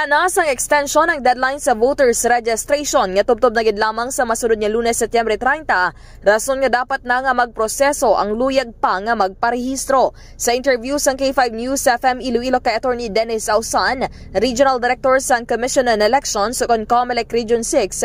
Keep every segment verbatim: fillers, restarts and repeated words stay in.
Ana sang extension ang deadline sa voters registration nga tubtob na gid lamang sa masunod nga Lunes, Setyembre treinta, rason nga dapat na nga magproseso ang luyag pa nga magparehistro. Sa interview sang K five News F M Iloilo kay Attorney Dennis Ausan, Regional Director sang Commission on Elections ukon Comelec Region six,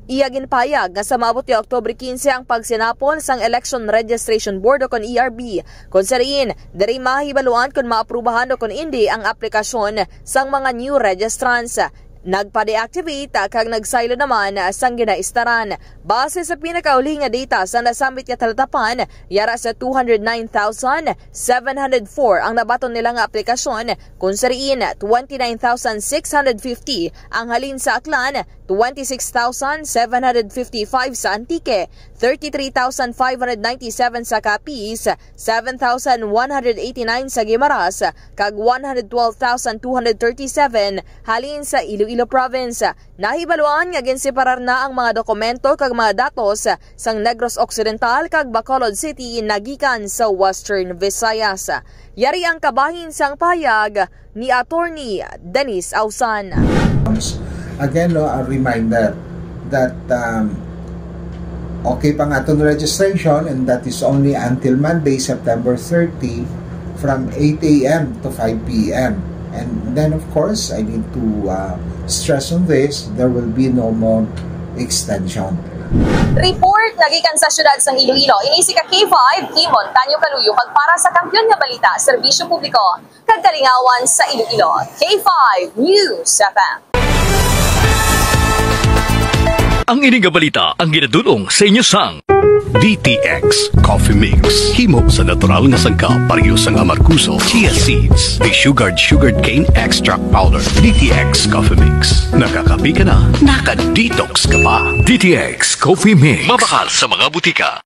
iya ginpahayag nga sa maabot ni Oktubre quince ang pagsinapol sang Election Registration Board ukon E R B, kung sa diin diri mahibaluan kon maaprubahan ukon indi ang aplikasyon sang mga new registrants. Nagpa-deactivate kag nagsaylo naman sang ginaistaran. Base sa pinakauli nga data sa nasambit nga talatapan, yara sa two hundred nine thousand seven hundred four ang nabaton nila nga aplikasyon, kung sa diin twenty-nine thousand six hundred fifty ang halin sa Aklan, twenty-six thousand seven hundred fifty-five sa Antique, thirty-three thousand five hundred ninety-seven sa Capiz, seven thousand one hundred eighty-nine sa Guimaras, kag one hundred twelve thousand two hundred thirty-seven halin sa Iloilo Province. Nahibaluan nga ginseparar na ang mga dokumento kag mga datos sang Negros Occidental kag Bacolod City nagikan sa Western Visayas. Yari ang kabahin sang pahayag ni Attorney Dennis Ausan. Again, no, a reminder that um, okay pa nga itong registration, and that is only until Monday, September thirty, from eight a m to five p m. And then, of course, I need to uh, stress on this, there will be no more extension. Report nagikan sa siyudad sang Iloilo. Ini si ka K five, Kimon Tanyo Kaluyo, kag para sa Kampiyon nga Balita, Serbisyo Publiko, kag Kalingawan sa Iloilo, K five News F M. Ang ini nga balita ang ginadul-ong sa inyo sang D T X Coffee Mix. Himo sa natural nga sangkap, pareho sang amargoso, chia seeds, desugared sugarcane extract powder. D T X Coffee Mix. Nakakape ka na, naka-detox ka pa. D T X Coffee Mix. Mabakal sa mga butika.